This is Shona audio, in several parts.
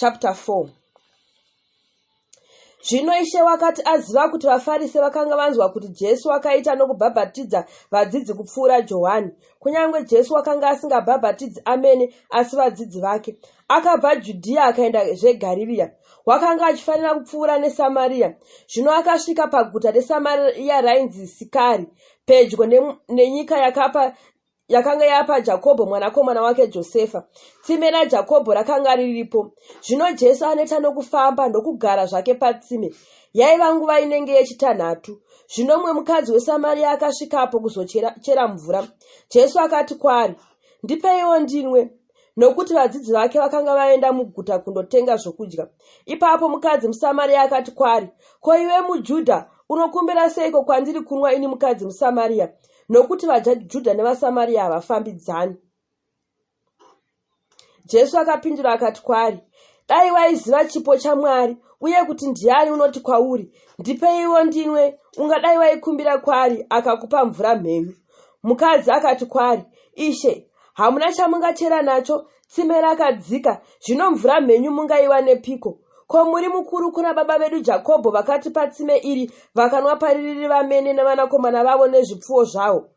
chapter 4. Zvino Ishe wakati aziva kuti vaFarise vakanga vanzwa kuti Jesu wakaita nokubhabhatidza vadzidzi kupfuura Johani, kunyange Jesu wakanga asingabhabhatidzi amene asi vadzidzi vake, akabva Judhiya akaenda zveGarirea. Wakanga achifanira kupfuura neSamaria. Zvino akasvika paguta reSamaria rainzi Sikari, pedyo nenyika yakapa yakanga yapa Jakobho mwanakomana wake Josefa. Tsime raJakobho rakanga riripo. Zvino Jesu aneta nokufamba ndokugara zvake patsime. Yaiva nguva inenge yechitanhatu. Zvino mumwe mukadzi weSamaria akasvikapo kuzochera mvura. Jesu akati kwaari, Ndipeiwo ndinwe. Nokuti vadzidzi vake vakanga vaenda muguta kundotenga zvokudya. Ipapo mukadzi muSamaria akati kwaari, Ko iwe muJudha unokumbira seiko kwandiri kunwa ini mukadzi muSamaria? Nokuti vaJudha nevaSamaria havafambidzani. Jesu akapindura akati kwaari, Dai waiziva chipo chaMwari uye kuti ndiani unoti kwauri, Ndipeiwo ndinwe, ungadai waikumbira kwaari akakupa mvura mhenyu. Mukadzi akati kwaari, Ishe, hamuna chamungachera nacho, tsime rakadzika, zvino mvura mhenyu mungaiwanepiko? Ko muri mukuru kuna baba vedu Jakobho vakatipa tsime iri vakanwa pariri vamene navanakomana vavo nezvipfuwo zvavo?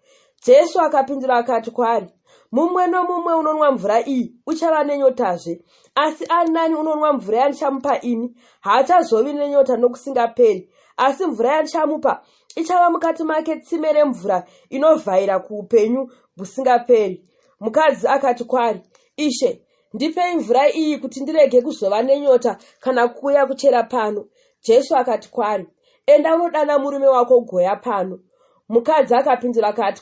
Jesu akapindura akati kwaari, Mumwe nomumwe unonwa mvura iyi uchava nenyotazve, asi ani nani unonwa mvura yandichamupa ini haachazovi nenyota nokusingaperi, asi mvura yandichamupa ichava mukati make tsime remvura inovhaira kuupenyu husingaperi. Mukadzi akati kwaari, Ishe, ndipei mvura iyi kuti ndirege kuzova nenyota kana kuuya kuchera pano. Jesu akati kwaari, Enda unodana murume wako ugoya pano. Mukadzi akapindura akati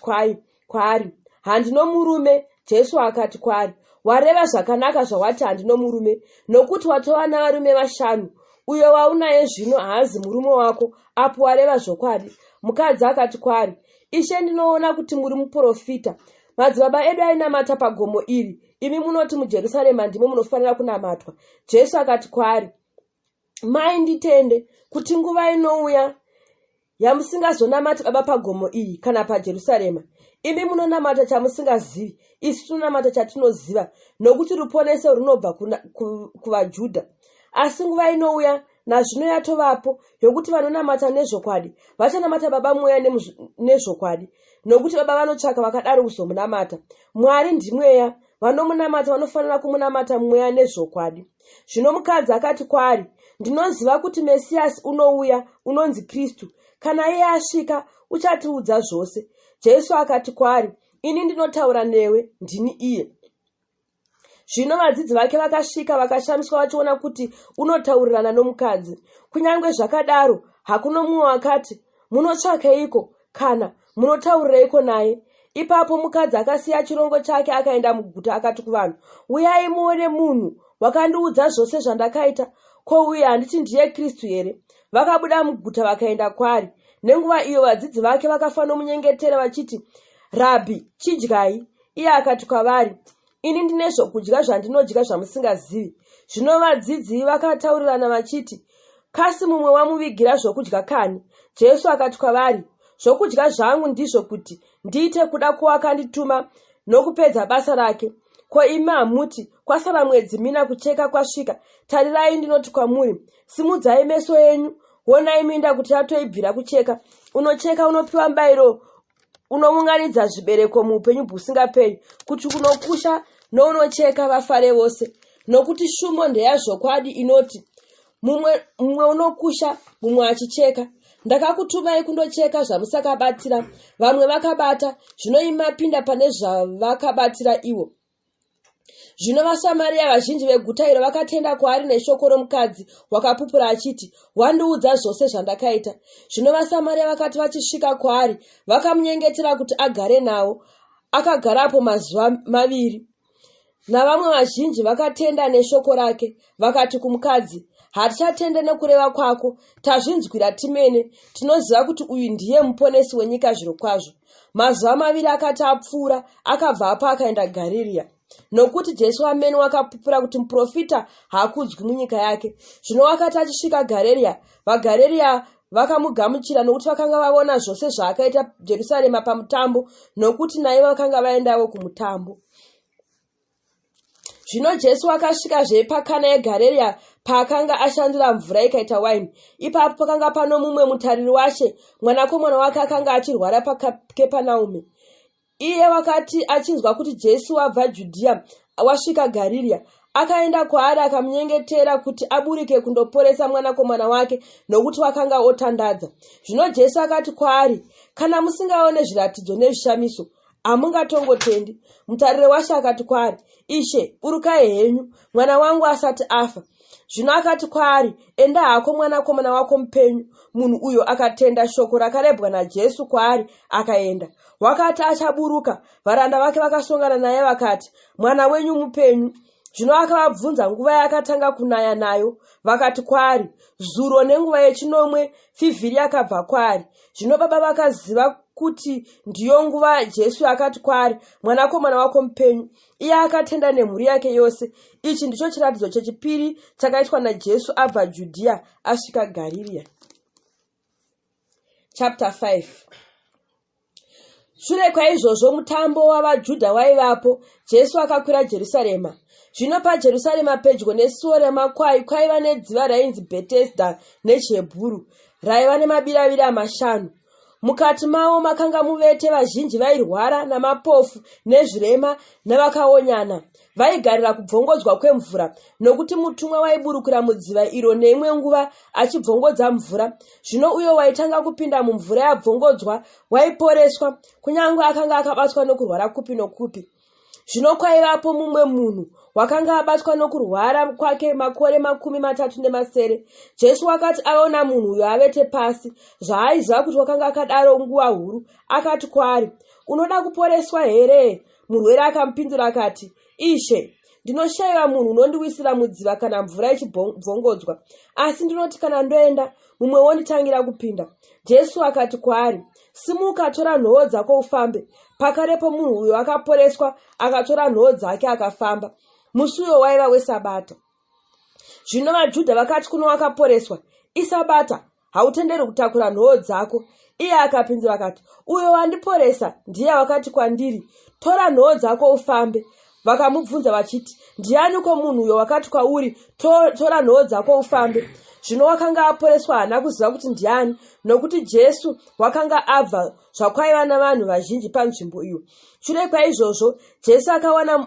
kwaari, Handino murume. Jesu akati kwaari, Wareva zvakanaka zvawati handino murume, nokuti watova navarume vashanu, uyo waunaye zvino haazi murume wako, apo wareva zvokwadi. Mukadzi akati kwaari, Ishe, ndinoona kuti muri muprofita. Madzibaba edu ainamata pagomo iri, imi munoti muJerusarema ndimo munofanira kunamatwa. Jesu akati kwaari, Mai, nditende kuti nguva inouya yamusingazonamati Baba pagomo iri kana paJerusarema. Imi munonamata chamusingazivi, isu tinonamata chatinoziva, nokuti ruponeso runobva kuvaJudha. Asi nguva inouya, nazvino yatovapo, yokuti vanonamata nezvokwadi vachanamata Baba mweya nezvokwadi, nokuti Baba vanotsvaka vakadaro kuzomunamata. Mwari ndimweya, vanomunamata vanofanira kumunamata mweya nezvokwadi. Zvino mukadzi akati kwaari, Ndinoziva kuti Mesiasi unouya, unonzi Kristu. Kana iye asvika, uchatiudza zvose. Jesu akati kwaari, Ini ndinotaura newe, ndini iye. Zvino vadzidzi vake vakasvika vakashamiswa vachiona kuti unotaurirana nomukadzi. Kunyange zvakadaro, hakuno mumwe wakati, Munotsvakeiko? kana, Munotaurireiko naye? Ipapo mukadzi akasiya chirongo chake akaenda muguta akati kuvanhu, Uyai muone munhu wakandiudza zvose zvandakaita. Ko uyu handiti ndiye Kristu here? Vakabuda muguta vakaenda kwaari. Nenguva iyo vadzidzi vake vakafanomunyengetera vachiti, Rabhi, chidyai. Iye akati kwavari, Ini ndine zvokudya zvandinodya zvamusingazivi. Zvino vadzidzi vakataurirana vachiti, Kasi mumwe wamuvigira zvokudya kani? Jesu akati kwavari, Zvokudya zvangu ndizvo kuti ndiite kuda kwowakandituma nokupedza basa rake. Ko imi hamuti, Kwasara mwedzi mina kucheka kwasvika? Tarirai, ndinoti kwamuri, simudzai meso enyu, wonai minda kuti yatoibvira kucheka. Unocheka unopiwa mubayiro unounganidza zvibereko muupenyu bwusingaperi, kuti unokusha nounocheka vafare vose. Nokuti shumo ndeyazvokwadi inoti, mumwe, mumwe unokusha, mumwe achicheka. Ndakakutumai kundocheka zvamusakabatira, vamwe vakabata, zvino imi mapinda pane zvavakabatira ivo. Zvino vaSamaria vazhinji veguta iro vakatenda kwaari neshoko romukadzi wakapupura achiti, Wandiudza zvose zvandakaita. Zvino vaSamaria vakati vachisvika kwaari, vakamunyengetera kuti agare navo. Akagarapo mazuva maviri. Navamwe vazhinji vakatenda neshoko rake, vakati kumukadzi, Hatichatende nokureva kwako, tazvinzwira timene, tinoziva kuti uyu ndiye muponesi wenyika zvirokwazvo. Mazuva maviri akati apfuura, akabva apo akaenda Garirea. Nokuti Jesu amene wakapupura kuti muprofita haakudzwi munyika yake. Zvino wakati achisvika Garirea, vaGarirea vakamugamuchira nokuti vakanga vaona zvose zvaakaita Jerusarema pamutambo, nokuti naivo vakanga vaendavo kumutambo. Zvino Jesu wakasvikazve paKana yeGarirea paakanga ashandura mvura ikaita waini. Ipapo pakanga pano mumwe mutariri washe, mwanakomana wake akanga achirwara paKepanaume. Iye wakati achinzwa kuti Jesu wabva Judhiya wasvika Garirea, akaenda kwaari akamunyengetera kuti aburike kundoporesa mwanakomana wake nokuti wakanga otandadza. Zvino Jesu akati kwaari, Kana musingaone zviratidzo nezvishamiso, hamungatongotendi. Mutariri washe akati kwaari, Ishe, burukai henyu, mwana wangu asati afa. Zvino akati kwaari, Enda hako, mwanakomana wako mupenyu. Munhu uyo akatenda shoko rakarebwa naJesu kwaari, akaenda. Wakati achaburuka, varanda vake vakasongana naye vakati, Mwana wenyu mupenyu. Zvino akavabvunza nguva yaakatanga kunaya nayo. Vakati kwaari, Zuro nenguva yechinomwe fivhiri yakabva kwaari. Zvino baba vakaziva kuti ndiyo nguva Jesu akati kwaari, Mwanakomana wako mupenyu. Iye akatenda nemhuri yake yose. Ichi ndicho chiratidzo chechipiri chakaitwa naJesu abva Judhiya asvika Garirea. Chapter 5 Shure kwaizvozvo mutambo wavaJudha waivapo, Jesu akakwira Jerusarema. Zvino paJerusarema pedyo nesuo remakwai kwaiva nedziva rainzi Bhetesdha nechiHebhuru, raiva nemabiravira mashanu. Mukati mawo makanga muvete vazhinji vairwara namapofu nezvirema navakaonyana. Vaigarira kubvongodzwa kwemvura, nokuti mutumwa waiburukira mudziva iro neimwe nguva achibvongodza mvura. Zvino uyo waitanga kupinda mumvura yabvongodzwa waiporeswa, kunyange akanga akabatwa nokurwara kupi nokupi. Zvino kwaivapo mumwe munhu wakanga abatwa nokurwara kwake makore 37. Jesu wakati aona munhu uyo avete pasi, zvaaiziva kuti wakanga akadaro nguva huru, akati kwaari, Unoda kuporeswa here? Murwere akamupindura akati, Ishe, ndinoshaiwa munhu unondiwisira mudziva kana mvura ichibvongodzwa, asi ndinoti kana ndoenda, mumwe wonditangira kupinda. Jesu akati kwaari, Simuka, tora nhoo dzako ufambe. Pakarepo munhu uyo akaporeswa akatora nhoo dzake akafamba. Musi uyo waiva weSabata. Zvino vaJudha vakati kuno wakaporeswa, Isabata, hautenderwi kutakura nhoo dzako. Iye akapindura akati, Uyo wandiporesa ndiye wakati kwandiri, Tora nhoo dzako ufambe. Vakamubvunza vachiti, Ndianiko munhu uyo wakati kwauri, Tora nhoo dzako ufambe? Zvino wakanga aporeswa haana kuziva kuti ndiani, nokuti Jesu wakanga abva zvakwaiva navanhu vazhinji panzvimbo iyo. Shure kwaizvozvo, Jesu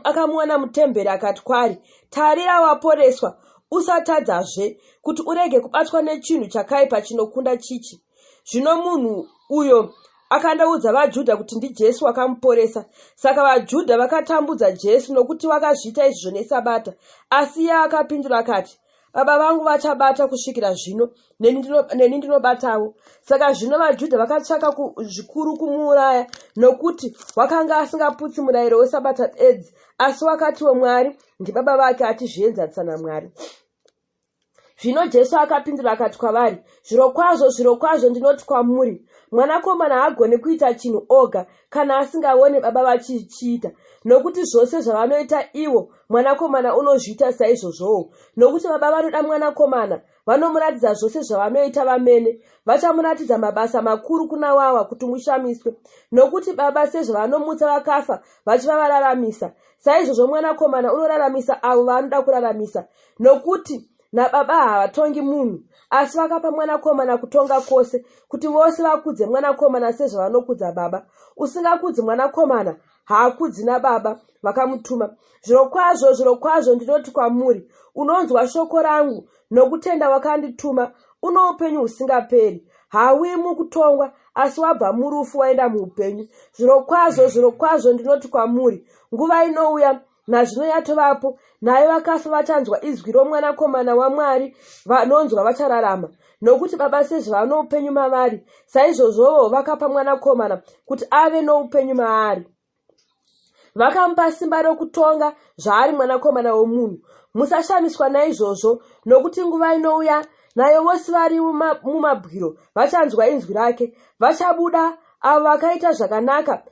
akamuwana mutemberi akati kwaari, Tarira, waporeswa, usatadzazve, kuti urege kubatwa nechinhu chakaipa chinokunda chichi. Zvino munhu uyo akandoudza vaJudha kuti ndiJesu wakamuporesa. Saka vaJudha vakatambudza Jesu nokuti wakazviita izvozvo neSabata. Asi iye akapindura akati, Baba vangu vachabata kusvikira zvino, neni ndinobatawo. Saka zvino vaJudha vakatsvaka zvikuru kumuuraya, nokuti wakanga asingaputsi murayiro weSabata bedzi, asi wakatiwo Mwari ndibaba vake achizvienzanisa naMwari. Zvino Jesu akapindura akati kwavari, Zvirokwazvo, zvirokwazvo ndinoti kwamuri, Mwanakomana haagoni kuita chinhu oga, kana asingaone Baba vachichiita, nokuti zvose zvavanoita ivo, Mwanakomana unozviita saizvozvowo. Nokuti Baba vanoda Mwanakomana, vanomuratidza zvose zvavanoita vamene, vachamuratidza mabasa makuru kuna wawa kuti mushamiswe. Nokuti Baba sezvavanomutsa vakafa vachivavararamisa, saizvozvo Mwanakomana unoraramisa avo vaanoda kuraramisa. Nokuti naBaba havatongi munhu, asi vakapa Mwanakomana kutonga kwose, kuti vose vakudze Mwanakomana sezvavanokudza Baba. Usingakudzi Mwanakomana haakudzi naBaba vakamutuma. Zvirokwazvo, zvirokwazvo ndinoti kwamuri, unonzwa shoko rangu nokutenda wakandituma, uno upenyu husingaperi. Hauyi mukutongwa, asi wabva murufu waenda muupenyu. Zvirokwazvo, zvirokwazvo ndinoti kwamuri, nguva inouya, nazvino yatovapo, naye vakafa vachanzwa izwi roMwanakomana waMwari, vanonzwa vachararama. Nokuti Baba sezvavano upenyu mavari, saizvozvowo vakapa Mwanakomana kuti ave noupenyu maari. Vakamupa simba rokutonga zvaari Mwanakomana womunhu. Musashamiswa naizvozvo, nokuti nguva inouya, nayo vose vari mumabwiro vachanzwa inzwi rake, vachabuda, avo vakaita zvakanaka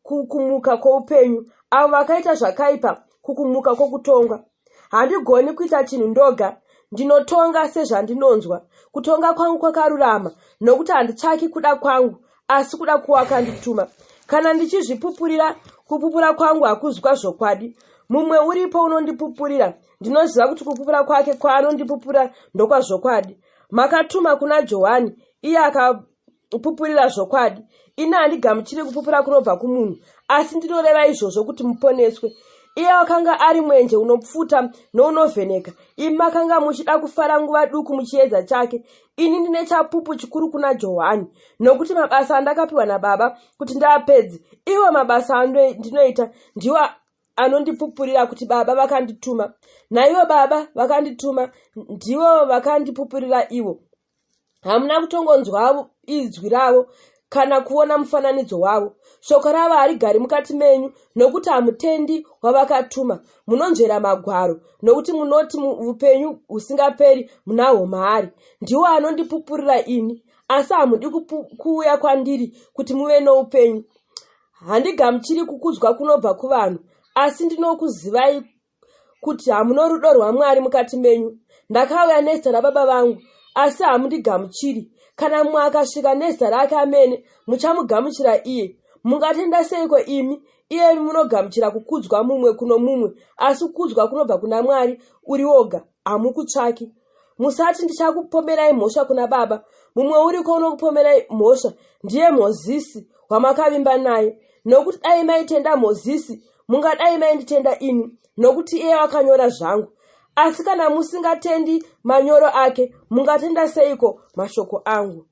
kukumuka kwoupenyu, avo vakaita zvakaipa kukumuka kwokutongwa. Handigoni kuita chinhu ndoga, ndinotonga sezvandinonzwa. Kutonga kwangu kwakarurama, nokuti handitsvaki kuda kwangu, asi kuda kwowakandituma. Kana ndichizvipupurira, kupupura kwangu hakuzi kwazvokwadi. Mumwe uripo unondipupurira, ndinoziva kuti kupupura kwake kwaanondipupura ndokwazvokwadi. Makatuma kuna Johani, iye akapupurira zvokwadi. Ini handigamuchiri kupupura kunobva kumunhu, asi ndinoreva izvozvo kuti muponeswe. Iye wakanga ari mwenje unopfuta nounovheneka. Imi makanga muchida kufara nguva duku muchiedza chake. Ini ndine chapupu chikuru kuna Johani, nokuti mabasa andakapiwa naBaba kuti ndiapedze, iwo mabasa andinoita ndiwo anondipupurira kuti Baba vakandituma. Naivo Baba vakandituma ndivo vakandipupurira ivo. Hamuna kutongonzwa izwi ravo kana kuona mufananidzo wavo. Shoko ravo harigari mukati menyu, nokuti hamutendi wavakatuma. Munonzvera magwaro, nokuti munoti upenyu husingaperi munahwo maari. Ndiwo anondipupurira ini, asi hamudi kuuya kwandiri kuti muve noupenyu. Handigamuchiri kukudzwa kunobva kuvanhu, asi ndinokuzivai kuti hamuno rudo rwaMwari mukati menyu. Ndakauya nezita raBaba vangu, asi hamundigamuchiri. Kana mumwe akasvika nezita rake amene, muchamugamuchira iye. Mungatenda seiko imi, iyemi munogamuchira kukudzwa mumwe kuno mumwe, asi kukudzwa kunobva kuna Mwari uri woga hamukutsvaki? Musati ndichakupomerai mhosva kuna Baba. Mumwe uriko unokupomerai mhosva, ndiye Mozisi wamakavimba naye. Nokuti dai maitenda Mozisi, mungadai mainditenda ini, nokuti iye wakanyora zvangu. Asi kana musingatendi manyoro ake, mungatenda seiko mashoko angu?